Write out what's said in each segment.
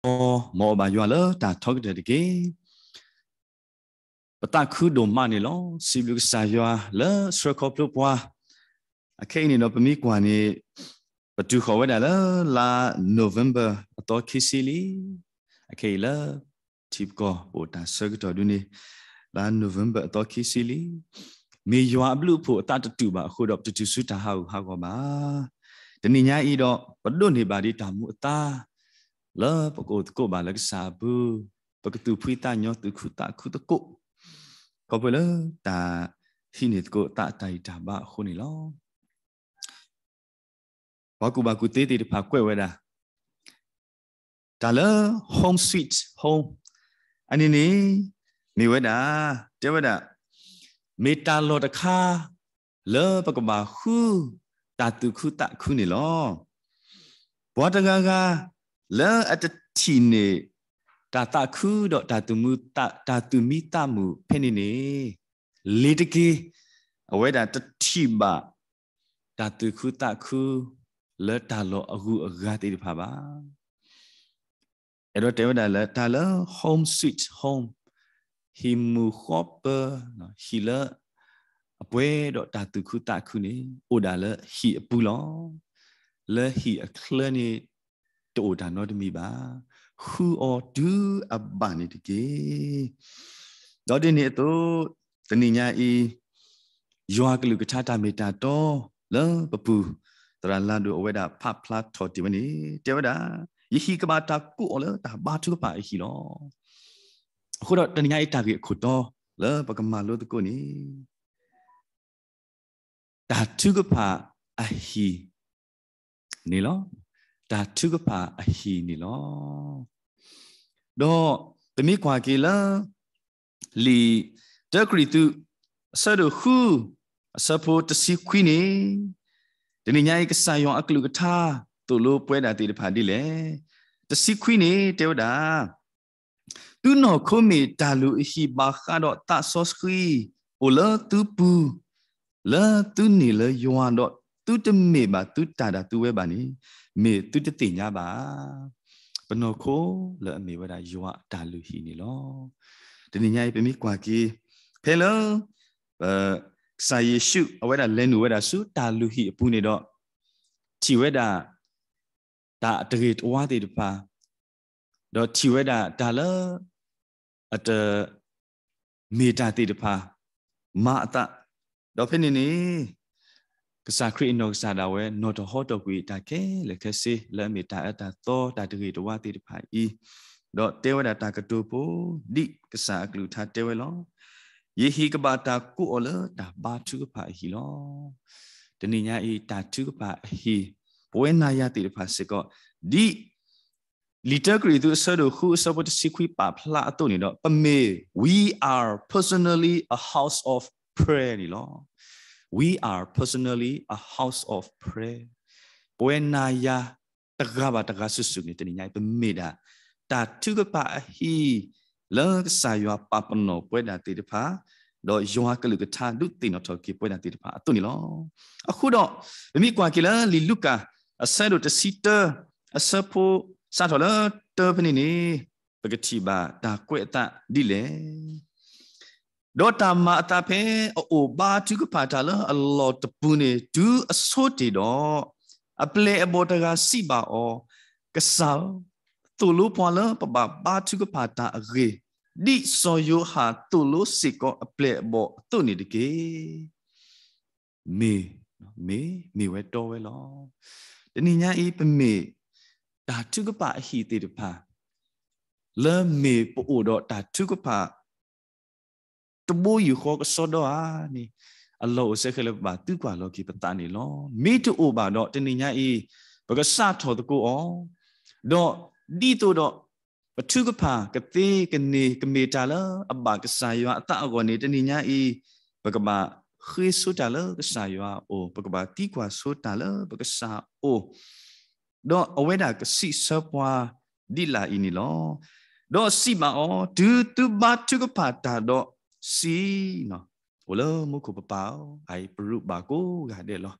မ်အီၣ်ဘၣ်ယွၤလၢတၢ်ထီကတၢၢ်တက့ၢ်. ပသးခုဒိၣ်မးန့ၣ်လီၤ. စံးဘျုးကစၢ်ယွၤလၢဆှၢခီဖျိပှၤ. အခဲအံၤန့ၣ်ဒီးပမ့ၢ်ကွၢ်န့ၣ် ပတုၤဃီၤဝဲဒၣ်လၢလါ November အသီခံဆံလံ. အခဲအံၤလၢထံပကီၢ်ပအိၣ်တၢ်ဆၢကတီၢ်ဒုန့ၣ် လါ November အသီခံဆံလံ. မ့ၢ်ယွၤအဘျုးအဖှိၣ်အသးတတုာ်ဘၣ်အဃိဒီး ပတတုၤဆူတၢ်ဟးဂူာ်ဟးဂီၤဘၣ်. တနံၤညါအံၤဒီး ပဒိးန့ၢ်ဘၣ်ဒံးတၢ်မူအသါ လၢပကအိၣ်သကိးဘၣ်လၢကစၢ်အပူၤ, ပကသူၣ်ဖှံသးညီသူၣ်ခုသးခုသကိး, ခီဖျိလၢတၢ်ဟံးန့ၢ်သကိးသးအတၢ်ဂံၢ်တၢ်ဘါအဃိန့ၣ်လီၤ. ပှၤကူၣ်ဘၣ်ကူၣ်သ့သ့ၣ်တဖၣ်ကွဲးဝဲဒၣ် တၢ်လၢ home sweet home အန့ၣ်န့ၣ် မ့ၢ်ဝဲဒၣ် တဲဝဲဒၣ် မ့ၢ်တၢ်လီၢ်တခါ လၢပကဘၣ်ဃု တၢ်သူၣ်ခုသးခုန့ၣ်လီၤ. ပှၤတဂၤဂၤ လၢအတထံၣ်န့ၢ် တၢ်သးခုဒီးတၢ်သူၣ်မံသးမုာ်ဖဲန့ၣ်န့ၣ် လ့ၤတက့ၢ်, အဝဲဒၣ်တထံၣ်ဘၣ် တၢ်သူၣ်ခုသးခု လၢတၢ်လီၢ်အဂုၤအဂၤသ့ၣ်တဖၣ်ဘၣ်. အဲၣ်ဒိးတဲဝဲဒၣ်လၢတၢ်လၢ home sweet home ဟံၣ်မုာ်ဃီပၢၤ, ဟံၣ်လၢအပှဲၤဒီးတၢ်သူၣ်ခုသးခုန့ၣ် အိၣ်ဒၣ်လၢဟံၣ်အပူၤလီၤ. လၢဟံၣ်အချၢန့ၣ် တအိၣ်တၢ်နီတမံၤဘၣ်. ဃုအီၤတုၤအဘၣ်န့ၣ်တက့ၢ်. ဒီးဒ်န့ၣ်အသိး တနံၤညါအံၤ ယွၤကလုၢ်ကထါတၢ်မ့ၢ်တၢ်တီ လၢပပူၤ သရၣ်လၤဒိၣ်အဝဲဒၣ်ဖးဖျါထီၣ်တ့ၢ်ဝဲန့ၣ် တဲဝဲဒၣ် ယဟံၣ်ကဘၣ်တၢ်ကိးအီၤလၢတၢ်ဘါထုကဖၣ်အဟံၣ်လီၤ. အဃိဒီးတနံၤညါအံၤတၢ်ဂ့ၢ်အခိၣ်တီ လၢပကမၤလိသကိးန့ၣ် တၢ်ထုကဖၣ်အဟံၣ်န့ၣ်လီၤ. တၢ်ထုကဖၣ်အဟံၣ်န့ၣ်လီၤ. ဒီးပမ့ၢ်ကွၢ်က့ၤလၢ လံာ်တၢကရံၣ်သူး အဆၢဒိၣ်ဃု အဆၢဖိတဆံခွံန့ၣ် တနံၤညါအံၤကစၢ်ယွၤအကလုၢ်ကထါ သိၣ်လိပဝဲဒၣ်သ့ၣ်တဖၣ်ဒ်လဲၣ်. တဆံခွံန့ၣ် တဲဝဲဒၣ် သုနီၢ်ခိမ့ၢ်တၢ်လုၢ်အဟံၣ်ဘၣ်ဃးဒီးသးစီဆှံ အိၣ်လၢသုပူၤ, လၢသုန့ၢ်လၢယွၤဒီး သုတမ့ၢ်ဘၣ်သုတၢ်ဒၣ်သုဝဲဘၣ်န့ၣ် မ့ၢ်သုတသ့ၣ်ညါဘၣ်. ပနီၢ်ခိလၢအမ့ၢ်ဝဲဒၣ်ယွၤအတၢ်လုၢ်ဟံၣ်န့ၣ်လီၤ. တနံၤညါအံၤပမ့ၢ်ကွၢ်က့ၤ ဖဲလၢ ကစၢ်ယ့ၣ်ၡူးအဝဲဒၣ်လဲၤနုာ်ဝဲဒၣ်ဆူတၢ်လုၢ်ဟံၣ်အပူၤန့ၣ်ဒီး ထံၣ်ဝဲဒၣ် တၢ်အတဂ့ၤတဝါသ့ၣ်တဖၣ်, ဒီးထံၣ်ဝဲဒၣ်တၢ်လၢ အတမ့ၢ်တၢ်သ့ၣ်တဖၣ် မၤအသး, ဒီးဖဲန့ၣ်န့ၣ် ကစၢ်ခရံာ်အနီၢ်ကစၢ်ဒၣ်ဝဲ နီၣ်ထီၣ်ဟီထီၣ်ကွံာ်တၢ်ခဲလၢာ်ခဲဆ့ လၢအမ့ၢ်တၢ်အၢတၢ်သီ တၢ်တဂ့ၤတဝါသ့ၣ်တဖၣ်အံၤ, ဒီးတဲဝဲဒၣ်တၢ်ကတိၤဖိ ဒ်ကစၢ်အကလုၢ်ကထါတဲဝဲလီၤ. ယဟံၣ်ကဘၣ်တၢ်ကိးအီၤလၢတၢ်ဘါထုကဖၣ်အဟံၣ်လီၤ. တနံၤညါအံၤ တၢ်ထုကဖၣ်အဟံၣ် ပဝဲနၤယၤသ့ၣ်တဖၣ်စ့ၢ်ကီး ဒ် လံာ်တၢကရံၣ်သူးအဆၢဒိၣ်ဃုအဆၢဖိတဆံခွံပာ်ဖျါအသိးန့ၣ်ဒီး ပမ့ၢ် we are personally a house of prayer န့ၣ်လီၤ. We are personally a house of prayer. ပဝဲနၤယၤတဂၤဘၣ်တဂၤစုာ်စုာ်န့ၣ် တနံၤညါအံၤ ပမ့ၢ်ဒၣ် တၢ်ထုကဖၣ်အဟံၣ် လၢကစၢ်ယွၤပာ်ပနီၣ်ပဝဲဒၣ်သ့ၣ်တဖၣ်, ဒီးယွၤကလုၢ်ကထါဒုးသ့ၣ်နီၣ်ထီၣ်က့ၤပဝဲဒၣ်သ့ၣ်တဖၣ်အသိးန့ၣ်လီၤ. အဃိဒီး ပမ့ၢ်ကွၢ်က့ၤလၢလံာ်လူၤကၣ် အဆၢဒိၣ်တဆံတၢ အဆၢဖိ စးထီၣ်လၢတၢဖဲန့ၣ်န့ၣ် ပကထံၣ်ဘၣ်တၢ်ကွဲးအသးဒ်လဲၣ်. ဒီးတၢ်မၤအသးဖဲအအိၣ်ဘါထုကဖၣ်တၢ်လၢအလီၢ်တပူၤန့ၣ် တုၤအဆိတ့ၢ်ဒီး, အပျဲၢ်အဘီၣ်တဂၤစံးဘၣ်အီၤ, ကစၢ်ဧၢ, သိၣ်လိပှၤလၢပဘၣ်ဘါထုကဖၣ်တၢ်အဂ့ၢ်, ဒ်စီၤယိၤဟၣ်သိၣ်လိစ့ၢ်ကီးအပျဲၢ်အဘီၣ်အသိးန့ၣ်တက့ၢ်. မ့ၢ်, မ့ၢ်, မ့ၢ်ဝဲတီဝဲလီၤ. တနံၤညါအံၤ ပမ့ၢ်တၢ်ထုကဖၣ်အဟံၣ်သ့ၣ်တဖၣ် လၢမ့ၢ်ပအိၣ်ဒီးတၢ်ထုကဖၣ် တဘိယူၢ်ဃီကစီဒီဧါန့ၣ် အလီၢ်အိၣ်စဲဃဲလၢပဘၣ်သံကွၢ်လီၤက့ၤပသးန့ၣ်လီၤ. မ့ၢ်တအိၣ်ဘၣ်ဒီး တနံၤညါအံၤ ပကစးထီၣ်သကိးအီၤ, ဒီးဒ်သိးဒီး ပထုကဖၣ်ကသ့ကန့ၢ်ကမ့ၢ်တၢ်လၢအဘၣ်ကစၢ်ယွၤအသးအဂီၢ်န့ၣ် တနံၤညါအံၤ ပကဘၣ်ဃ့ဆိတၢ်လၢကစၢ်ယွၤအအိၣ်, ပကဘၣ်သံကွၢ်ဆိတၢ်လၢပကစၢ်အအိၣ်, ဒီးအဝဲဒၣ်ကစံးဆၢပှၤဒ်လာ်အံၤန့ၣ်လီၤ. ဒီးစံးဘၣ်အီၤ, တုၤသုဘါထုကဖၣ်တၢ်ဒီးစံး, အိၣ်လၢမူခိၣ်ပပၢ်ဧၢ, အအံၤပရူးဘၣ်ကိးဂၤဒဲးလီၤ.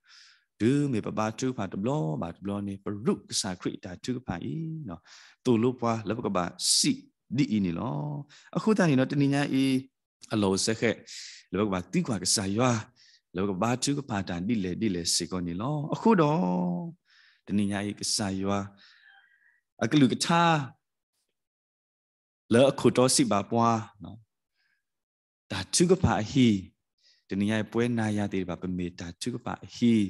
တုၤမ့ၢ်ပဘါထုကဖၣ်တဘျီဘၣ်တဘျီန့ၣ် ပရူးကစၢ်ခရံာ်အတၢ်ထုကဖၣ်အံၤ, သိၣ်လိပှၤလၢပကဘၣ်စံးဒ်အံၤန့ၣ်လီၤ. အဃိသတးန့ၣ်ဒီး တနံၤညါအံၤ အလီၢ်အိၣ်စဲဃဲး လၢပကဘၣ်သံကွၢ်ကစၢ်ယွၤ, လၢပကဘါထုကဖၣ်တၢ်ဒ်လဲၣ်ဒ်လဲၣ်စ့ၢ်ကီးန့ၣ်လီၤ. အဃိဒီး တနံၤညါအံၤ ကစၢ်ယွၤ အကလုၢ်ကထါ လၢအခိၣ်တီစံးဘၣ်ပှၤ တၢ်ထုကဖၣ်အဟံၣ်, တနံၤညါအံၤ ပဝဲနၤယၤသ့ၣ်တဖၣ် ပမ့ၢ်တၢ်ထုကဖၣ်အဟံၣ်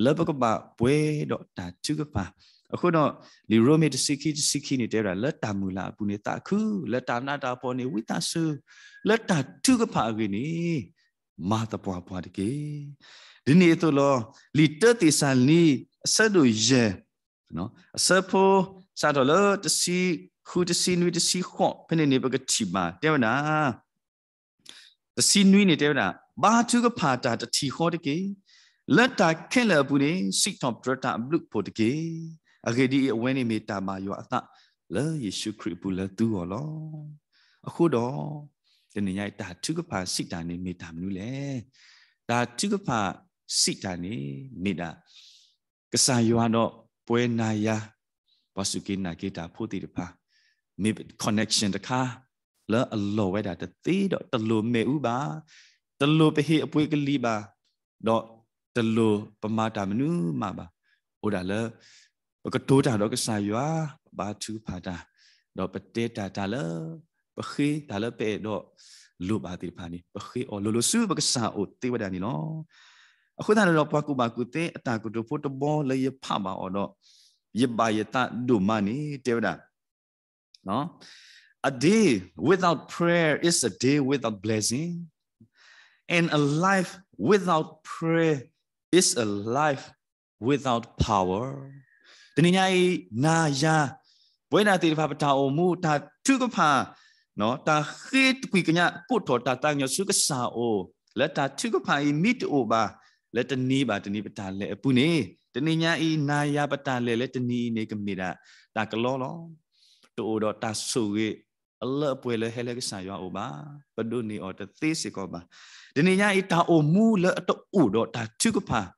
လၢပကဘၣ်ပှဲၤဒီးတၢ်ထုကဖၣ်. အဃိဒီး လံာ်ရိမ့ၤတဆံခံ တဆံခံန့ၣ်တဲဝဲဒၣ် လၢတၢ်မုၢ်လၢ်အပူၤန့ၣ်သးခု, လၢတၢ်နးတၢ်ဖှီၣ်န့ၣ်ဝံသးစူၤ, လၢတၢ်ထုကဖၣ်အဂ့ၢ်န့ၣ် မၤသပှၢ်ပှၢ်တက့ၢ်. ဒ်န့ၣ်အသိးလီၤ. လံာ်တၢသ့းစၤလနံ အဆၢဒိၣ်ယဲၢ် အဆၢဖိ စးထီၣ်လၢတဆံဃု တဆံနွံ တဆံဃိး ဖဲန့ၣ်န့ၣ် ပကထံၣ်ဘၣ်တဲဝဲဒၣ် တဆံနွံန့ၣ်တဲဝဲဒၣ် ဘါထုကဖၣ်တၢ်တထံၣ်ဃီတက့ၢ်. လၢတၢ်ခဲလၢာ်အပူၤန့ၣ် စံးထီၣ်ပတြၢၤတၢ်အဘျုးအဖှိၣ်တက့ၢ်. အဂ့ၢ်ဒ်အံၤ, အဝဲန့ၣ်မ့ၢ်တၢ်ဘၣ်ယွၤအသး လၢယ့ၣ်ၡူးခရံာ်အပူၤလၢသုဂီၢ်လီၤ. အဃိဒီး တနံၤညါအံၤ တၢ်ထုကဖၣ်စံးတၢ်န့ၣ်မ့ၢ်တၢ်မနုၤလဲၣ်. တၢ်ထုကဖၣ်စံးတၢ်န့ၣ်မ့ၢ်ဒၣ် ကစၢ်ယွၤဒီးပဝဲနၤယၤ ပှၤစူၢ်က့ၤနာ်က့ၤတၢ်ဖိသ့ၣ်တဖၣ် မ့ၢ် connection တခါ လၢအလီၤဝဲဒၣ်တသ့ဒီး တလိၣ်မ့ၣ်အူဘၣ်, တလိၣ်ပဟ့ၣ်အပှ့ၤကလံၤဘၣ်, ဒီးတလိၣ်ပမၤတၢ်မနုၤမးဘၣ်. အိၣ်ဒၣ်လၢ ပကတိၤတၢ်ဒီးကစၢ်ယွၤ, ပဘါထုကဖၣ်တၢ်, ဒီးပတဲတၢ်တၢ်လၢ ပဃ့တၢ်လၢပအဲၣ်ဒိးလိၣ်ဘၣ်သ့ၣ်တဖၣ်န့ၣ် ပဃ့အီၤလိၤလိၤဆူပကစၢ်အအိၣ်သ့ဝဲဒၣ်န့ၣ်လီၤ. အဃိသတးန့ၣ်ဒီး ပှၤကူၣ်ဘၣ်ကူၣ်သ့အတၢ်ကတိၤဖိတဘီလၢယဖးဘၣ်အီၤဒီး ယဘၣ်ယသးဒိၣ်မးန့ၣ် တဲဝဲဒၣ် A day without prayer is a day without blessing, and a life without prayer is a life without power. တနံၤညါအံၤ နၤယၤ ပဝဲဒၣ်သ့ၣ်တဖၣ် ပတၢ်အိၣ်မူ တၢ်ထုကဖၣ် တၢ်ဃ့ကွံာ်ကညးကိးထီၣ်တၢ်သးကညီၤဆူကစၢ်အအိၣ် လၢတၢ်ထုကဖၣ်အံၤမ့ၢ်တအိၣ်ဘၣ် လၢတနံၤဘၣ်တနံၤပတၢ်လဲၤအပူၤန့ၣ် တနံၤညါအံၤ နၤယၤပတၢ်လဲၤလၢတနံၤအံၤန့ၣ် ကမ့ၢ်ဒၣ်တၢ်ကလီလီၤ. တအိၣ်ဒီးတၢ်ဆိၣ်ဂ့ၤအလၢအပှဲၤလၢဟဲလၢကစၢ်ယွၤအအိၣ်ဘၣ်, ပဒိးန့ၢ်အီၤတသ့စ့ၢ်ကီးဘၣ်. တနံၤညါအံၤ တၢ်အိၣ်မူလၢအတအိၣ်ဒီးတၢ်ထုကဖၣ်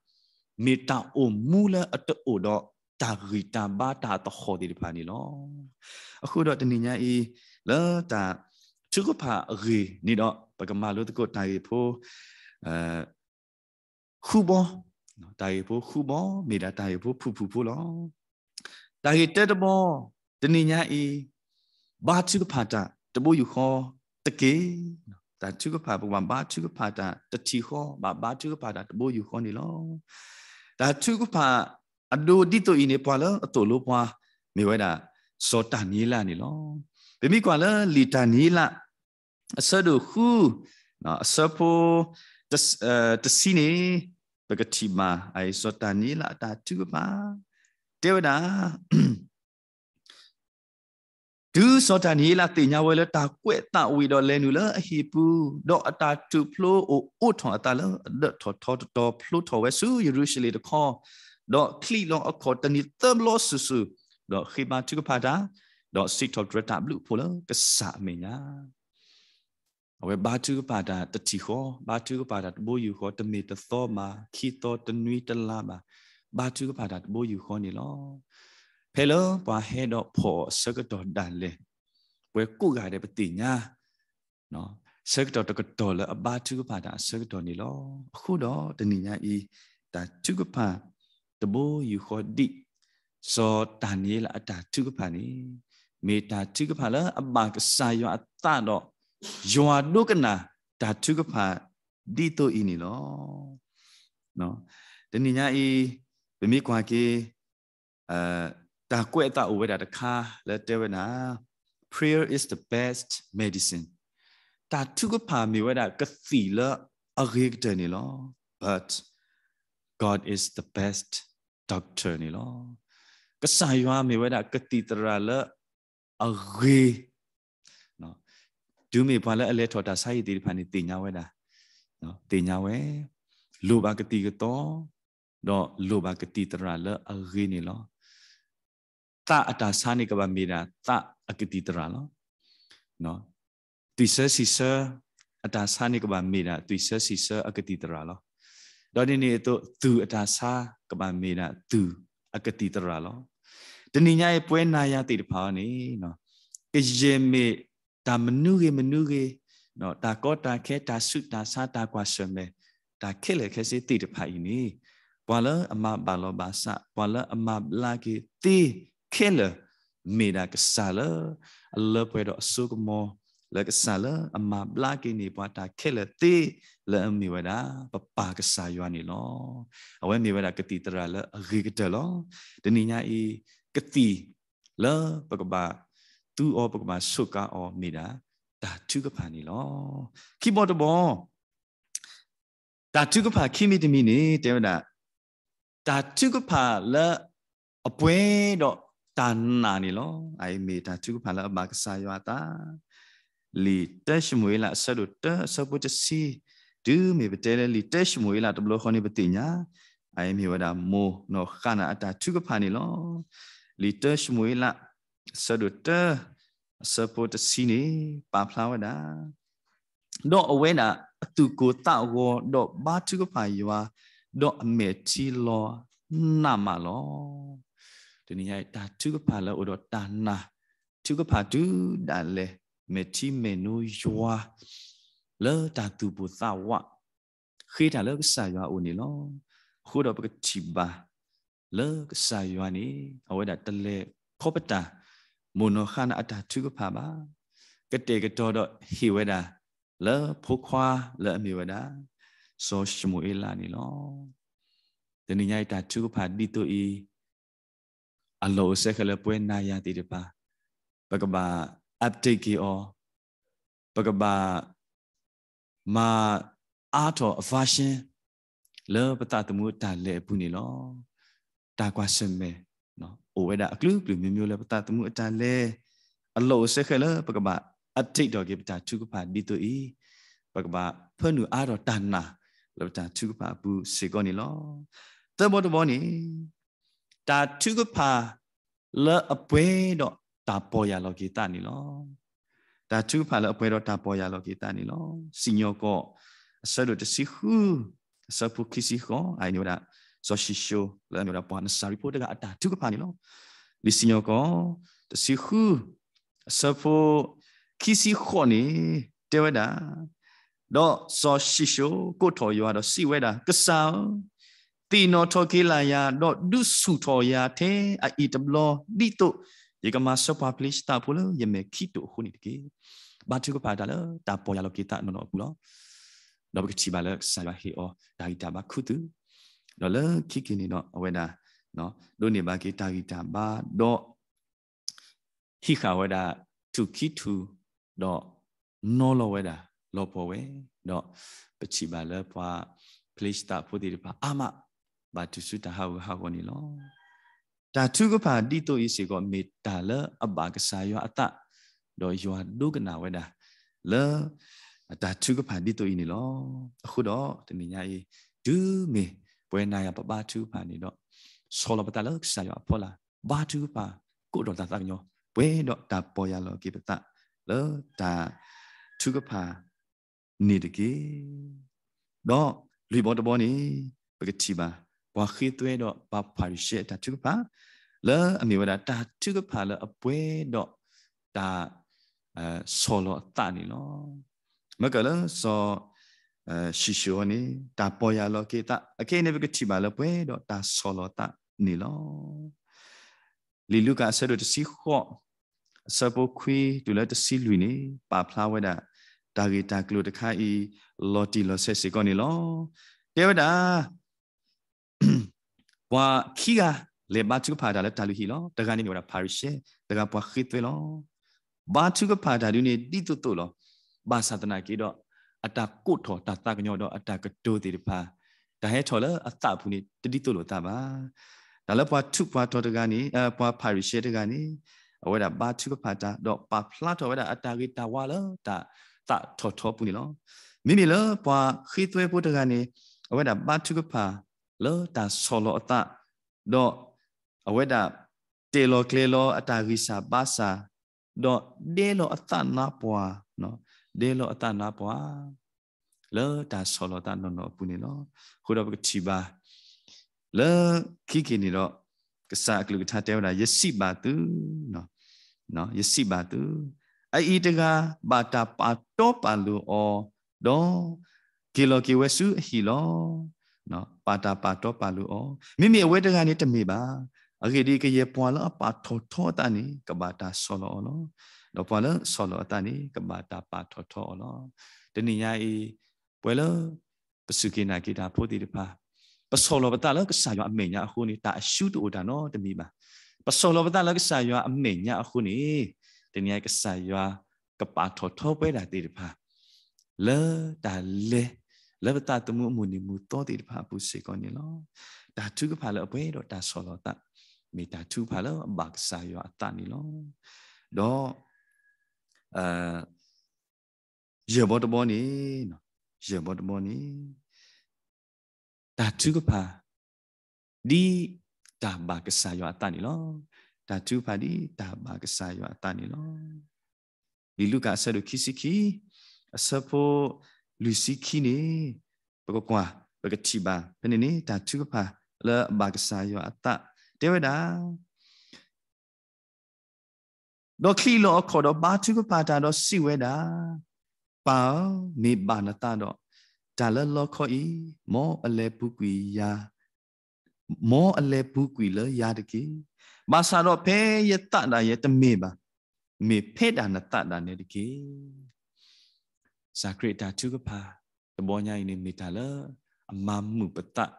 မ့ၢ်တၢ်အိၣ်မူလၢအတအိၣ်ဒီးတၢ်ဂံၢ်တၢ်ဘါတၢ်အသဟီၣ်သ့ၣ်တဖၣ်န့ၣ်လီၤ. အဃိဒီးတနံၤညါအံၤ လၢတၢ်ထုကဖၣ်အဂ့ၢ်န့ၣ်ဒီး ပကမၤလိသကိးတၢ်ဂ့ၢ်ဖိ ဃုဘီ, တၢ်ဂ့ၢ်ဖိဃုဘီ မ့ၢ်ဒၣ်တၢ်ဂ့ၢ်ဖိဖုၣ်ဖုၣ်ဖိလီၤ. တၢ်ဂ့ၢ်တၢတဘီ, တနံၤညါအံၤ ဘါထုကဖၣ်တၢ်တဘိယူၢ်ဃီတက့ၢ်. တၢ်ထုကဖၣ် ပကဘၣ်ဘါထုကဖၣ်တၢ်တထံၣ်ဃီ, ဘၣ်ဘါထုကဖၣ်တၢ်တဘိယူၢ်ဃီန့ၣ်လီၤ. တၢ်ထုကဖၣ်အဒိဒ်သိးအံၤန့ၣ် ပှၤလၢအသိၣ်လိပှၤ မ့ၢ်ဝဲဒၣ် စီၤတၢ်နံၤလးန့ၣ်လီၤ. ပမ့ၢ်ကွၢ်လၢလံာ်တၢ်နံၤလး အဆၢဒိၣ်ဃု အဆၢဖိ တဆံန့ၣ် ပကထံၣ်ဘၣ် အစီၤတၢ်နံၤလးအတၢ်ထုကဖၣ် တဲဝဲဒၣ် တုၤစီၤတၢ်နံၤလးသ့ၣ်ညါဝဲလၢတၢ်ကွဲးအသးဝံၤဒီးလဲၤနုာ်လၢအဟံၣ်ပူၤ, ဒီးအတၢ်ထုးဖျိအိၣ်အိးထီၣ်အသးလၢအဒၢးထီၣ်ထီတတီၤဖျိထီၣ်ဝဲဆူယရူၤၡလ့ၣ်တခီ, ဒီးချံးလီၤအခီၣ်တနံၤသၢဘျီစုာ်စုာ်, ဒီးဃ့ဘါထုကဖၣ်တၢ်, ဒီးစံးထီၣ်ပတြၢၤတၢ်အဘျုးအဖှိၣ်လၢကစၢ်အမဲာ်ညါ အဝဲဘါထုကဖၣ်တၢ်တထံၣ်ဃီ, ဘါထုကဖၣ်တၢ်တဘိယူၢ်ဃီ, တမ့ၢ်တသီဘၣ်, ခံသီ, တနွံ, တလါဘၣ်, ဘါထုကဖၣ်တၢ်တဘိယူၢ်ဃီန့ၣ်လီၤ. ဖဲလၢပှၤဟဲဒီးဖီၣ်အီၤအဆၢကတီၢ်ဒၣ်လဲာ်, ပှၤကိးဂၤဒဲးပသ့ၣ်ညါ ဆၢကတီၢ်တကတီၢ်လၢအဘါထုကဖၣ်တၢ်အဆၢကတီၢ်န့ၣ်လီၤ. အဃိဒီးတနံၤညါအံၤ တၢ်ထုကဖၣ်တဘိယူၢ်ဃီဒ် စီၤတၢ်နံၤလးအတၢ်ထုကဖၣ်န့ၣ် မ့ၢ်တၢ်ထုကဖၣ်လၢအဘၣ်ကစၢ်ယွၤအသးဒီး ယွၤဒိကနၣ်တၢ်ထုကဖၣ်ဒ်သိးအံၤန့ၣ်လီၤ. တနံၤညါအံၤ ပမ့ၢ်ကွၢ်က့ၤ တၢ်ကွဲးအသးအိၣ်ဝဲဒၣ်တခါလၢတဲဝဲဒၣ် prayer is the best medicine. တၢ်ထုကဖၣ်မ့ၢ်ဝဲဒၣ်ကသံၣ်လၢအဂ့ၤကတၢၢ်န့ၣ်လီၤ. But God is the best doctor န့ၣ်လီၤ. ကစၢ်ယွၤမ့ၢ်ဝဲဒၣ်ကသံၣ်သရၣ်လၢအဂ့ၤ တုၤမ့ၢ်ပှၤလၢအလဲၤထီၣ်တၢ်ဆါဟံၣ်သ့ၣ်တဖၣ်န့ၣ်သ့ၣ်ညါဝဲဒၣ်, သ့ၣ်ညါဝဲ, လိၣ်ဘၣ်ကသံၣ်ကသီ, ဒီးလိၣ်ဘၣ်ကသံၣ်သရၣ်လၢအဂ့ၤန့ၣ်လီၤ. သးအတၢ်ဆါန့ၣ်ကဘၣ်မ့ၢ်ဒၣ်သးအကသံၣ်သရၣ်လီၤ. သွံၣ်ဆၢစံးဆၢအတၢ်ဆါန့ၣ်ကဘၣ်မ့ၢ်ဒၣ်သွံၣ်ဆၢစံးဆၢအကသံၣ်သရၣ်လီၤ. ဒီးဒ်န့ၣ်အသိး သူၣ်အတၢ်ဆါကဘၣ်မ့ၢ်ဒၣ်သူၣ်အကသံၣ်သရၣ်လီၤ. တနံၤညါအံၤ ပဝဲနၤယၤသ့ၣ်တဖၣ်အံၤန့ၣ် ကယဲၢ်မ့ၢ်တၢ်မနုၤဂ့ၤမနုၤဂ့ၤ, တၢ်ကီတၢ်ခဲ တၢ်ဆူးတၢ်ဆါ တၢ်ကွၢ်ဆၢၣ်မဲာ် တၢ်ခဲလၢာ်ခဲဆ့သ့ၣ်တဖၣ်အံၤန့ၣ် ပှၤလၢအမၤဘၣ်လီၤဘၣ်စး ပှၤလၢအမၤဘျါက့ၤသ့ခဲလၢာ် မ့ၢ်ဒၣ်ကစၢ်လၢအလၢပှဲၤဒီးအစိကမီၤ လၢကစၢ်လၢအမၤဘျါက့ၤန့ၢ်ပှၤတၢ်ခဲလၢာ်သ့ လၢအမ့ၢ်ဝဲဒၣ် ပပၢ်ကစၢ်ယွၤန့ၣ်လီၤ. အဝဲမ့ၢ်ဝဲဒၣ်ကသံၣ်သရၣ်လၢအဂ့ၤကတၢၢ်လီၤ. တနံၤညါအံၤ ကသံၣ်လၢပကဘၣ်သူအီၤ ပကဘၣ်စူးကါအီၤမ့ၢ်ဒၣ် တၢ်ထုကဖၣ်န့ၣ်လီၤ. ခံဘီတဘီ တၢ်ထုကဖၣ်ခံမံၤတမံၤန့ၣ် တဲဝဲဒၣ် တၢ်ထုကဖၣ်လၢအပှဲၤဒီးတၢ်နာ်န့ၣ်လီၤ. အအံၤမ့ၢ်တၢ်ထုကဖၣ်လၢအဘၣ်ကစၢ်ယွၤအသး လံာ်တၢၡမူၤအ့လး အဆၢဒိၣ်တၢ အဆၢဖိတဆံ, တုၤမ့ၢ်ပတဲလၢလံာ်တၢၡမူၤအ့လးတဘျီဃီန့ၣ် ပသ့ၣ်ညါ အအံၤမ့ၢ်ဝဲဒၣ်မိၢ်နီၢ်ဃါနၤအတၢ်ထုကဖၣ်န့ၣ်လီၤ. လံာ်တၢၡမူၤအ့လး အဆၢဒိၣ်တၢ အဆၢဖိတဆံန့ၣ် ပာ်ဖျါဝဲဒၣ် ဒီးအဝဲဒၣ်အသူၣ်ကိၢ်သးဂီၤ ဒီးဘါထုကဖၣ်ယွၤ, ဒီးအမဲာ်ထံလီၤနးမးလီၤ. တနံၤညါအံၤ တၢ်ထုကဖၣ်လၢအိၣ်ဒီးတၢ်နာ် ထုကဖၣ်တုၤဒၣ်လဲာ် မဲာ်ထံမဲာ်နိယွၤ လၢတၢ်သူၣ်ပိၢ်သးဝး ဃ့တၢ်လၢကစၢ်ယွၤအအိၣ်န့ၣ်လီၤ. အဃိဒီးပကထံၣ်ဘၣ် လၢကစၢ်ယွၤန့ၣ် အဝဲဒၣ်တလဲၤခီပတာ် မိၢ်နီၢ်ဃါနၤအတၢ်ထုကဖၣ်ဘၣ်. ကတဲာ်ကတီၤဒီးဟ့ၣ်ဝဲဒၣ် လၢဖိခွါလၢအမ့ၢ်ဝဲဒၣ် စီၤၡမူၤအ့လးန့ၣ်လီၤ. တနံၤညါအံၤတၢ်ထုကဖၣ်ဒ်သိးအံၤ အလီၢ်အိၣ်စဲဃဲးလၢပဝဲနၤယၤသ့ၣ်တဖၣ် ပကဘၣ် update က့ၤအီၤ, ပကဘၣ် မၤအါထီၣ်အ version လၢပသးသမူအတၢ်လဲၤအပူၤန့ၣ်လီၤ. တၢ်ကွၢ်ဆၢၣ်မဲာ် အိၣ်ဝဲဒၣ်အကလုာ်ကလုာ်မျိုးမျိုးလၢပသးသမူအတၢ်လဲၤ အလီၢ်အိၣ်စဲဃဲးလၢပကဘၣ် update ထီၣ်က့ၤပတၢ်ထုကဖၣ်ဒ်သိးအံၤ ပကဘၣ်ဖၢနုာ်အါထီၣ်တၢ်နာ်လၢပတၢ်ထုကဖၣ်အပူၤစ့ၢ်ကီးန့ၣ်လီၤ. သၢဘီတဘီန့ၣ် တၢ်ထုကဖၣ်လၢအပှဲၤဒီးတၢ်ပီၢ်ယၢ်လီၤက့ၤသးန့ၣ်လီၤ. တၢ်ထုကဖၣ်လၢအပှဲၤဒီးတၢ်ပီၢ်ယၢ်လီၤက့ၤသးန့ၣ်လီၤ. စံၣ်ညီၣ်ကွီၢ် အဆၢဒိၣ်တဆံဃု အဆၢဖိခံဆံဃိး အအံၤန့ၣ်ဝဲဒၣ် စီၤၡံၣ်ၡိၣ် လၢအမ့ၢ်ဝဲဒၣ်ပှၤနစၤရ့းဖိတဂၤအတၢ်ထုကဖၣ်န့ၣ်လီၤ. လံာ်စံၣ်ညီၣ်ကွီၢ် တဆံဃု အဆၢဖိခံဆံဃိးန့ၣ် တဲဝဲဒၣ် ဒီးစီၤၡံၣ်ၡိၣ်ကိးထီၣ်ယွၤဒီးစံးဝဲဒၣ်, ကစၢ်ဧၢ, သ့ၣ်နီၣ်ထီၣ်က့ၤလၢ်ယၤ, ဒီးဒုးဆူၣ်ထီၣ်ယၤထဲအအံၤတဘျီ, ဒ်သိးယကမၤဆှၢပှၤဖလ့ၡသးဖိလၢယမဲာ်ခံတိာ်အဃိန့ၣ်တက့ၢ်. ဘါထုကဖၣ်တၢ်လၢတၢ်ပီၢ်ယၢ်လီၤက့ၤသးနီၢ်နီၢ်အပူၤလီၤ. ဒီးပကထံၣ်ဘၣ်လၢကစၢ်ယွၤဟ့ၣ်အီၤတၢ်ဂံၢ်တၢ်ဘါခူသူၣ်, ဒီးလၢခံက့ၤန့ၣ်ဒီးအဝဲဒၣ် ဒိးန့ၢ်ဘၣ်က့ၤတၢ်ဂံၢ်တၢ်ဘါ, ဒီး ဟံးဃာ်ဝဲဒၣ်ထူၣ်ခံထူၣ်, ဒီးနီၤလီၤဝဲဒၣ်လီၤပှီၢ်ဝဲ, ဒီးပထံၣ်ဘၣ်လၢပှၤဖလ့ၡသးဖိသ့ၣ်တဖၣ်အါမး ဘၣ်တူၢ်ဆူတၢ်ဟးဂူာ်ဟးဂီၤန့ၣ်လီၤ. တၢ်ထုကဖၣ်ဒ်သိးအံၤစ့ၢ်ကီး မ့ၢ်တၢ်လၢအဘၣ်ကစၢ်ယွၤအသး, ဒီးယွၤဒိကနၣ်ဝဲဒၣ် လၢ တၢ်ထုကဖၣ်ဒ်သိးအံၤန့ၣ်လီၤ. အဃိဒီးတနံၤညါအံၤ တုၤမ့ၢ်ပဝဲနၤယၤပဘါထုကဖၣ်န့ၣ်ဒီး ဆီၣ်လီၤပသးလၢကစၢ်ယွၤအဖီလာ်, ဘါထုကဖၣ် ကိးထီၣ်တၢ်သးကညီၤ, ပှဲၤဒီးတၢ်ပီၢ်ယၢ်လီၤက့ၤပသး လၢတၢ်ထုကဖၣ်န့ၣ်တက့ၢ်. ဒီးလွံၢ်ဘီတဘီန့ၣ် ပကထံၣ်ဘၣ် ပှၤဃ့သွဲဒီးပှၤဖၤရံၤၡဲအတၢ်ထုကဖၣ် လၢအမ့ၢ်ဝဲဒၣ်တၢ်ထုကဖၣ်လၢအပှဲၤဒီးတၢ် ဆီၣ်လီၤအသးန့ၣ်လီၤ. မ့ၢ်ကလၢစီၤ ၡံၣ်ၡိၣ်အံၤန့ၣ် တၢ်ပီၢ်ယၢ်လီၤက့ၤသး အခဲအံၤန့ၣ် ပကထံၣ်ဘၣ်လၢပှဲၤဒီးတၢ်ဆီၣ်လီၤသးန့ၣ်လီၤ. လံာ်လူၤကၣ်အဆၢဒိၣ်တဆံဃိး အဆၢဖိခွံတုၤလၢတဆံလွံၢ်န့ၣ် ပာ်ဖျါဝဲဒၣ် တၢ်ဂ့ၢ်တၢ်ကျိၤတခါအံၤ လီၤတံၢ်လီၤဆဲးစ့ၢ်ကီးန့ၣ်လီၤ. တဲဝဲဒၣ် ပှၤခံဂၤ လဲၤဘါထုကဖၣ်တၢ်လၢတၢ်လုၢ်ဟံၣ်လီၤ. တဂၤန့ၣ်မ့ၢ်ဝဲဒၣ်ဖၤရံၤၡဲ, တဂၤပှၤဃ့သွဲလီၤ. ဘါထုကဖၣ်တၢ်ဒုန့ၣ်ဒ်သိးသိးလီၤ. ဘၣ်ဆၣ်သနာ်က့ဒီး အတၢ်ကိးထီၣ်တၢ်သးကညီၤဒီးအတၢ်ကတိၤသ့ၣ်တဖၣ် တၢ်ဟဲထီၣ်လၢအသးအပူၤန့ၣ် တဒ်သိးလိာ်သးဘၣ်. တၢ်လၢပှၤထူးပှၤတီၤတဂၤန့ၣ် ပှၤဖၤရံၤၡဲတဂၤန့ၣ် အဝဲဒၣ်ဘါထုကဖၣ်တၢ် ဒီးပာ်ဖျါထီၣ်ဝဲဒၣ်အတၢ်ဂ့ၤတၢ်ဝါလၢတၢ်သးထီၣ်ထီပူၤန့ၣ်လီၤ. မ့မ့ၢ်လၢပှၤဃ့သွဲဖိတဂၤန့ၣ် အဝဲဒၣ်ဘါထုကဖၣ်လၢတၢ်ဆီၣ်လီၤအသး ဒီးအဝဲဒၣ် တဲလီၤကျဲၤလီၤအတၢ်ဂံၢ်စၢ်ဘါစၢ်, ဒီးဒဲလီၤအသးနါပှၢ်, ဒဲလီၤအသးနါပှၢ် လၢတၢ်ဆီၣ်လီၤသးနီၢ်နီၢ်အပူၤန့ၣ်လီၤ. အဃိဒီးပကထံၣ်ဘၣ် လၢခံက့ၤန့ၣ်ဒီး ကစၢ်အကလုၢ်ကထါတဲဝဲဒၣ် ယစံးဘၣ်သု, ယစံးဘၣ်သု, အအံၤတဂၤဘၣ်တၢ်ပာ်တီပာ်လိၤအီၤ, ဒီးက့ၤလီၤက့ၤဝဲဆူအဟံၣ်လီၤ. ဘၣ်တၢ်ပာ်တီပာ်လိၤအီၤ, မ့မ့ၢ်အဝဲတဂၤန့ၣ်တမ့ၢ်ဘၣ်. အဂ့ၢ်ဒ်အံၤ, ကယဲၢ်ပှၤလၢအပာ်ထီၣ်ထီအသးန့ၣ် ကဘၣ်တၢ်ဆီၣ်လီၤအီၤလီၤ. ဒီးပှၤလၢဆီၣ်လီၤအသးန့ၣ် ကဘၣ်တၢ်ပာ်ထီၣ်ထီအီၤလီၤ. တနံၤညါအံၤ, ပဝဲလၢ ပစူၢ်က့ၤနာ်က့ၤတၢ်ဖိသ့ၣ်တဖၣ်, ပဆီၣ်လီၤပသးလၢကစၢ်ယွၤအမဲာ်ညါအဃိန့ၣ် တၢ်အရှုံးတအိၣ်တၢ်နီတမံၤဘၣ်. ပဆီၣ်လီၤပသးလၢကစၢ်ယွၤအမဲာ်ညါအဃိန့ၣ်, တနံၤညါအံၤကစၢ်ယွၤကပာ်ထီၣ်ထီပဝဲဒၣ်သ့ၣ်တဖၣ် လၢတၢ်လဲၤ လၢပသးသမူအမိၢ်နံၤမုၢ်သီသ့ၣ်တဖၣ်အပူၤစ့ၢ်ကီးန့ၣ်လီၤ. တၢ်ထုကဖၣ်လၢအပှဲၤဒီးတၢ်ဆီၣ်လီၤသး မ့ၢ်တၢ်ထုကဖၣ်လၢအဘၣ်ကစၢ်ယွၤအသးန့ၣ်လီၤ. ဒီး ယဲၢ်ဘီတဘီန့ၣ်, ယဲၢ်ဘီတဘီန့ၣ်, တၢ်ထုကဖၣ် ဒ်တၢ်ဘၣ်ကစၢ်ယွၤအသးန့ၣ်လီၤ. တၢ်ထုကဖၣ်ဒ်တၢ်ဘၣ်ကစၢ်ယွၤအသးန့ၣ်လီၤ. လံာ်လူၤကၣ်အဆၢဒိၣ်ခံဆံခံ, အဆၢဖိလွံၢ်ဆံခံန့ၣ်, ပကကွၢ်, ပကထံၣ်ဘၣ်ဖဲန့ၣ်န့ၣ် တၢ်ထုကဖၣ်လၢအဘၣ်ကစၢ်ယွၤအသး, တဲဝဲဒၣ် ဒီးချံးလီၤအခီၣ်ဒီးဘါထုကဖၣ်တၢ်ဒီးစံးဝဲဒၣ်, ပၢ်ဧၢ, မ့ၢ်ဘၣ်နသးဒီး, တၢ်လၢလီခီအံၤ, မ်အလဲၤပူၤကွံာ်ယၤ, မ်အလဲၤပူၤကွံာ်လၢယၤတက့ၢ်. ဘၣ်ဆၣ်ဒီးဖဲယသးဒၣ်ယဲတမ့ၢ်ဘၣ်, မ့ၢ်ဖဲဒၣ်နသးဒၣ်နဲတက့ၢ်. ကစၢ်ခရံာ်အတၢ်ထုကဖၣ်တဘီညါအံၤန့ၣ် မ့ၢ်တၢ်လၢအမၤမုာ်ပသး,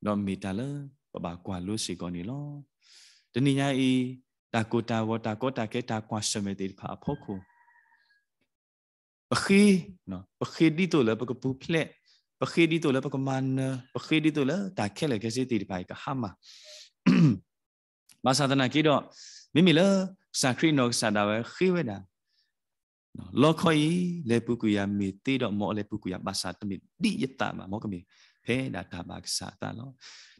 ဒီးမ့ၢ်တၢ်လၢပဘၣ်ကွၢ်လိစ့ၢ်ကီးန့ၣ်လီၤ. တနံၤညါအံၤ, တၢ်ကိၢ်တၢ်ဂီၤ တၢ်ကီတၢ်ခဲ တၢ်ကွၢ်ဆၢၣ်မဲာ်သ့ၣ်တဖၣ်အဖီခိၣ် ပဃ့, ပဃ့ဒ်သိးလၢပကပူၤဖျဲး, ပဃ့ဒ်သိးလၢပကမၤနၢၤ, ပဃ့ဒ်သိးလၢတၢ်ခဲလၢာ်ခဲဆ့သ့ၣ်တဖၣ်အံၤကဟါမၢ် ဘၣ်ဆၣ်သနာ်က့ဒီး, မ့မ့ၢ်လၢကစၢ်ခရံာ်နီၢ်ကစၢ်ဒၣ်ဝဲဃ့ဝဲဒၣ်, လီခီအံၤ, လဲၤပူၤကွံာ်ယၤမ့ၢ်သ့ဒီး မ်အလဲၤပူၤကွံာ်ယၤ ဘၣ်ဆၣ်တမ့ၢ်ဒ်ယသးဘၣ်, မ်ကမ့ၢ်ဖဲဒၣ်တၢ်ဘၣ်ကစၢ်အသးလီၤ.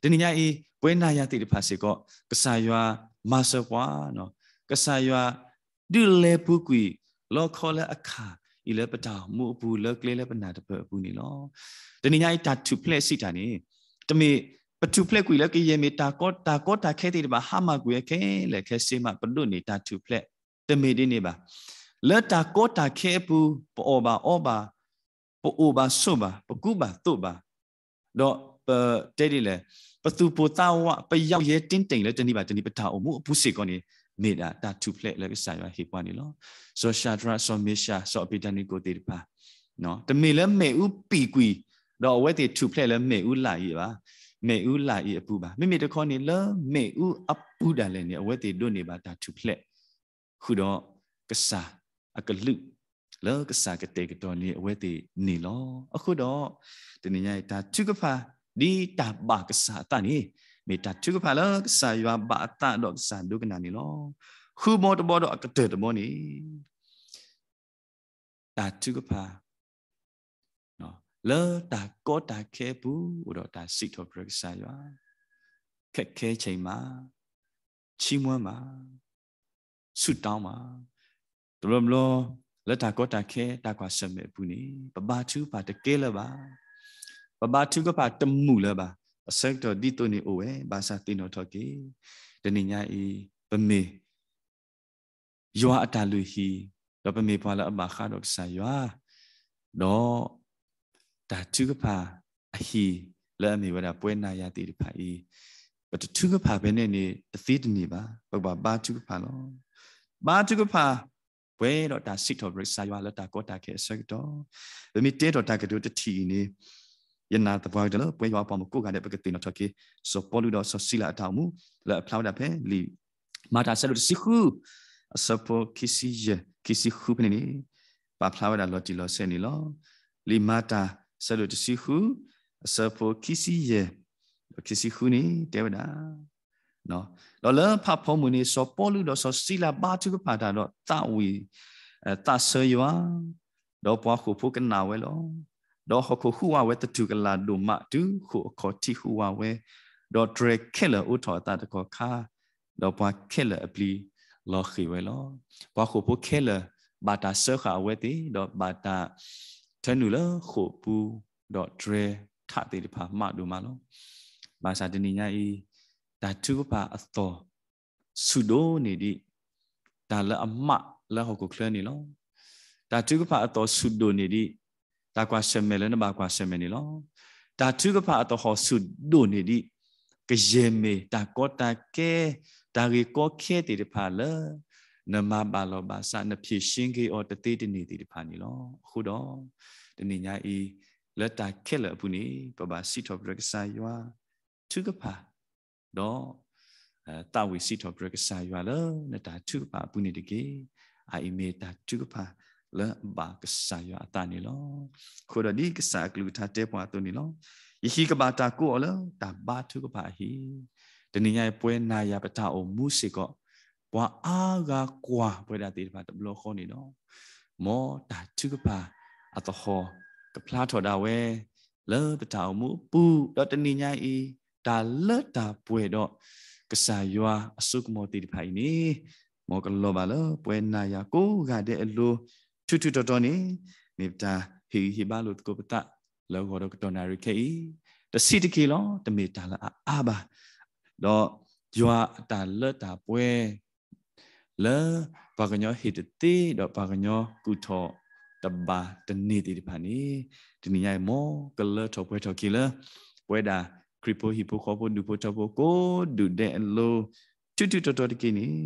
တနံၤညါအံၤ, ပဝဲနၤယၤသ့ၣ်တဖၣ်စ့ၢ်ကီး, ကစၢ်ယွၤမၤစၢၤပှၤ, ကစၢ်ယွၤ ဒုးလဲၤပူၤကွံာ် လီခီလၢအခါအံၤလၢပတၢ်အိၣ်မူအပူၤ လၢကျဲလၢပနၢ်တပၢၢ်အပူၤန့ၣ်လီၤ. တနံၤညါအံၤတၢ်ထူၣ်ဖျဲးစံးတၢ်န့ၣ်, တမ့ၢ်ပထူၣ်ဖျဲးကွံာ်လၢကယဲၢ်မ့ၢ်တၢ်ကီ, တၢ်ကီတၢ်ခဲသ့ၣ်တဖၣ်ဟါမၢ်ကွံာ်ဝဲခဲလၢာ်ခဲဆ့မး ပဒိးန့ၢ်တၢ်ထူၣ်ဖျဲး, တမ့ၢ်ဒ်န့ၣ်ဘၣ်. လၢတၢ်ကီတၢ်ခဲအပူၤ ပအီၣ်ဘၣ်အီဘၣ်, ပအိၣ်ဘၣ်ဆိးဘၣ်, ပကူဘၣ်သိးဘၣ်, ဒီးပတဲဒ်လဲၣ်, ပသူၣ်ပိၢ်သးဝး, ပယီယဲတ့ၢ်တ့ၢ်လၢတနံၤဘၣ်တနံၤ ပတၢ်အိၣ်မူအပူၤစ့ၢ်ကီးန့ၣ်, မ့ၢ်ဒၣ်တၢ်ထူၣ်ဖျဲးလၢကစၢ်ယွၤဟ့ၣ်ပှၤန့ၣ်လီၤ. စီၤၡၤဒြး, စီၤမ့ၡး, စီၤအဘ့းနကိၤသ့ၣ်တဖၣ်, တမ့ၢ်လၢမ့ၣ်အူပံာ်ကွံာ်, ဒီးအဝဲသ့ၣ်ထူၣ်ဖျဲးလၢမ့ၣ်အူလၢ်အံၤဘၣ်, မ့ၣ်အူလၢ်အံၤအပူၤဘၣ်. မ့မ့ၢ်တခီန့ၣ် လၢမ့ၣ်အူအပူၤဒၣ်လဲာ်န့ၣ် အဝဲသ့ၣ်ဒိးန့ၢ်ဘၣ်တၢ်ထူၣ်ဖျဲး ဃုာ်ဒီးကစၢ်အကလုၢ် လၢကစၢ်ကတဲာ်ကတီၤန့ၢ်အဝဲသ့ၣ်န့ၣ်လီၤ. အဃိဒီး, တနံၤညါအံၤ တၢ်ထုကဖၣ်ဒ်တၢ်ဘၣ်ကစၢ်အသးန့ၣ်, မ့ၢ်တၢ်ထုကဖၣ်လၢကစၢ်ယွၤဘၣ်အသးဒီးကစၢ်ဒိကနၣ်န့ၣ်လီၤ. ဃုဘီတဘီဒီးအကတၢၢ်တဘီန့ၣ် တၢ်ထုကဖၣ် လၢတၢ်ကီတၢ်ခဲအပူၤ အိၣ်ဒီးတၢ်စံးထီၣ်ပတြၢၤကစၢ်ယွၤ, ခက်ခဲချိန်မှာ, ချီးမွမ်းပါ, ဆုတောင်းပါ. တဘျီဘျီ လၢတၢ်ကီတၢ်ခဲ တၢ်ကွၢ်ဆၢၣ်မဲာ်အပူၤန့ၣ် ပဘါထုကဖၣ်တကဲလၢၤဘၣ်, ပဘါထုကဖၣ်တမုာ်လၢၤဘၣ်. အဆၢကတီၢ်ဒ်သိးန့ၣ်အိၣ်ဝဲ, ဘၣ်ဆၣ်သ့ၣ်နီၣ်ထီၣ်က့ၤ, တနံၤညါအံၤ ပမ့ၢ် ယွၤအတၢ်လုၢ်ဟံၣ်, ဒီးပမ့ၢ်ပှၤလၢအဘၣ်ဃးဒီးကစၢ်ယွၤ, ဒီးတၢ်ထုကဖၣ်အဟံၣ်လၢအမ့ၢ်ဝဲဒၣ်ပဝဲနၤယၤသ့ၣ်တဖၣ်အံၤ, ပတထုကဖၣ်ဖဲန့ၣ်န့ၣ် တသ့တန့ၢ်ဘၣ်, ပကဘၣ်ဘါထုကဖၣ်လီၤ. ဘါထုကဖၣ် ပှဲၤဒီးတၢ်စံးထီၣ်ပတြၢၤကစၢ်ယွၤလၢတၢ်ကီတၢ်ခဲအဆၢကတီၢ်, ပမ့ၢ်တဲထီၣ်တၢ်ကတိၤတထံၣ်အံၤန့ၣ်, ယနာ်သပှၢ်ကတၢၢ်လၢပဝဲယွၤအပှၤမုၣ်ကိးဂၤဒဲး ပကသ့ၣ်နီၣ်ထီၣ်က့ၤ စီၤပီလူးဒီးစီၤစံလၤအတၢ်အိၣ်မူ လၢအဖျါဝဲဒၣ်ဖဲလံာ်မၤတၢ်အဆၢဒိၣ်တဆံဃု အဆၢဖိခံဆံယဲၢ် ခံဆံဃုဖဲန့ၣ်န့ၣ်, ပာ်ဖျါဝဲဒၣ်လီၤတံၢ်လီၤဆဲးန့ၣ်လီၤ. လံာ်မၤတၢ်အဆၢဒိၣ်တဆံဃု အဆၢဖိခံဆံယဲၢ် ဒီးခံဆံဃုန့ၣ် တဲဝဲဒၣ် ဒီးလၢဖးဖီမုၢ်န့ၣ် စီၤပီလူးဒီးစီၤစံလၤဘါထုကဖၣ်တၢ်ဒီးသးဝံၣ်သးဆၢယွၤ, ဒီးပှၤဃိာ်ဖိကနၣ်ဝဲလီၤ. ဒီးဟီၣ်ခိၣ်ဟူးဝးဝဲသတူၢ်ကလာ်ဒိၣ်မး တုၤဃိာ်အခီၣ်ထံးဟူးဝးဝဲ, ဒီးတြဲၤခဲလၢာ်အိးထီၣ်အသးတကီၢ်ခါ, ဒီးပှၤခဲလၢာ်အပျံၤလီၤဃ့ၢ်ဝဲလီၤ. ပှၤဃိာ်ဖိခဲလၢာ် ဘၣ်တၢ်စၢဃာ်အဝဲသ့ၣ်, ဒီးဘၣ်တၢ် ထၢနုာ်လၢဃိာ်ပူၤ ဒီးတြဲၤထးသ့ၣ်တဖၣ်မးဒိၣ်မးလီၤ. ဘၣ်ဆၣ်တနံၤညါအံၤ တၢ်ထုကဖၣ်အသီၣ်ဆူၣ်ဒိၣ်န့ၢ်ဒံး တၢ်လၢအမးလၢဟီၣ်ခိၣ်ချၢန့ၣ်လီၤ. တၢ်ထုကဖၣ်အသီၣ်ဆူၣ်ဒိၣ်န့ၢ်ဒံး တၢ်ကွၢ်ဆၢၣ်မဲာ်လၢနဘၣ်ကွၢ်ဆၢၣ်မဲာ်န့ၣ်လီၤ. တၢ်ထုကဖၣ်အသီၣ်ဟီၣ်ဆူၣ်ဒိၣ်န့ၢ်ဒံး ကယဲၢ်မ့ၢ်တၢ်ကီတၢ်ခဲ တၢ်ဂ့ၢ်ကီခဲသ့ၣ်တဖၣ်လၢ နမၤဘၣ်လီၤဘၣ်စး နဖြေရှင်းက့ၤအီၤတသ့တန့ၢ်သ့ၣ်တဖၣ်န့ၣ်လီၤ. အဃိဒီး တနံၤညါအံၤ လၢတၢ်ခဲလၢာ်အပူၤန့ၣ် ပဘၣ်စံးထီၣ်ပတြၢၤကစၢ်ယွၤ ထုကဖၣ် ဒီး သးဝံၣ်စံးထီၣ်ပတြၢၤကစၢ်ယွၤလၢနတၢ်ထုကဖၣ်အပူၤန့ၣ်တက့ၢ်. အအံၤမ့ၢ်တၢ်ထုကဖၣ်လၢအဘၣ်ကစၢ်ယွၤအသးန့ၣ်လီၤ. အဃိဒီးဒ်ကစၢ်အကလုၢ်ကထါတဲပှၤအသိးန့ၣ်လီၤ. ယဟံၣ်ကဘၣ်တၢ်ကိးအီၤလၢတၢ်ဘါထုကဖၣ်အဟံၣ်, တနံၤညါအံၤပဝဲနၤယၤပတၢ်အိၣ်မူစ့ၢ်ကီး ပှၤအါဂၤကွၢ်ပဝဲဒၣ်သ့ၣ်တဖၣ်တဘျီဃီန့ၣ်ဒီး မ်တၢ်ထုကဖၣ်အသဟီၣ် ကဖျါထီၣ်ဒၣ်ဝဲ လၢပတၢ်အိၣ်မူအပူၤ ဒီးတနံၤညါအံၤ တၢ်လၢတၢ်ပှဲၤဒီး ကစၢ်ယွၤအစိကမီၤသ့ၣ်တဖၣ်အံၤန့ၣ် မ်ကလီၤဘၣ်လၢပဝဲနၤယၤကိးဂၤဒဲးအလိၤ ထူးထူးတီၤတီၤန့ၣ် မ့ၢ်ပတၢ်ဟ့ၣ်ဂံၢ်ဟ့ၣ်ဘါလိာ်သကိးပသး လၢဂီၤဒီးကတီၢ်နၣ်ရံၣ်ခဲအံၤ တဆံးတက့ၢ်လီၤ. တမ့ၢ်တၢ်လၢအအါဘၣ် ဒီးယွၤအတၢ်လၢတၢ်ပှဲၤ လၢပှၤကညီဟ့ၣ်တသ့ ဒီးပှၤကညီကူၣ်ထီၣ်တဘၣ်တန့ၢ်သ့ၣ်တဖၣ်န့ၣ် တနံၤညါအံၤ မ်ကလၢထီၣ်ပှဲၤထီၣ်က့ၤလၢ ပဝဲဒၣ်ခရံာ်ဖိဟံၣ်ဖိဃီဖိဒူၣ်ဖိထၢဖိကိးဒူၣ်ဒဲးအလိၤ ထူးထူးတီၤတီၤတက့ၢ်န့ၣ်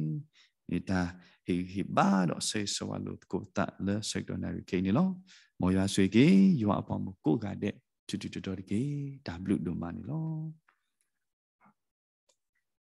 မ့ၢ်တၢ်ဟ့ၣ်ဂံၢ်ဟ့ၣ်ဘါဒီးဆၢဂ့ၤဆၢဝါလိာ်သကိးပသးလၢဆၢကတီၢ်နၣ်ရံၣ်ခဲအံၤန့ၣ်လီၤ. မ်ယွၤဆိၣ်ဂ့ၤက့ၤ ယွၤအပှၤမုၣ်ကိးဂၤဒဲး ထူးထူးတီၤတီၤတက့ၢ်. တၢ်ဘျုးဒိၣ်မးန့ၣ်လီၤ.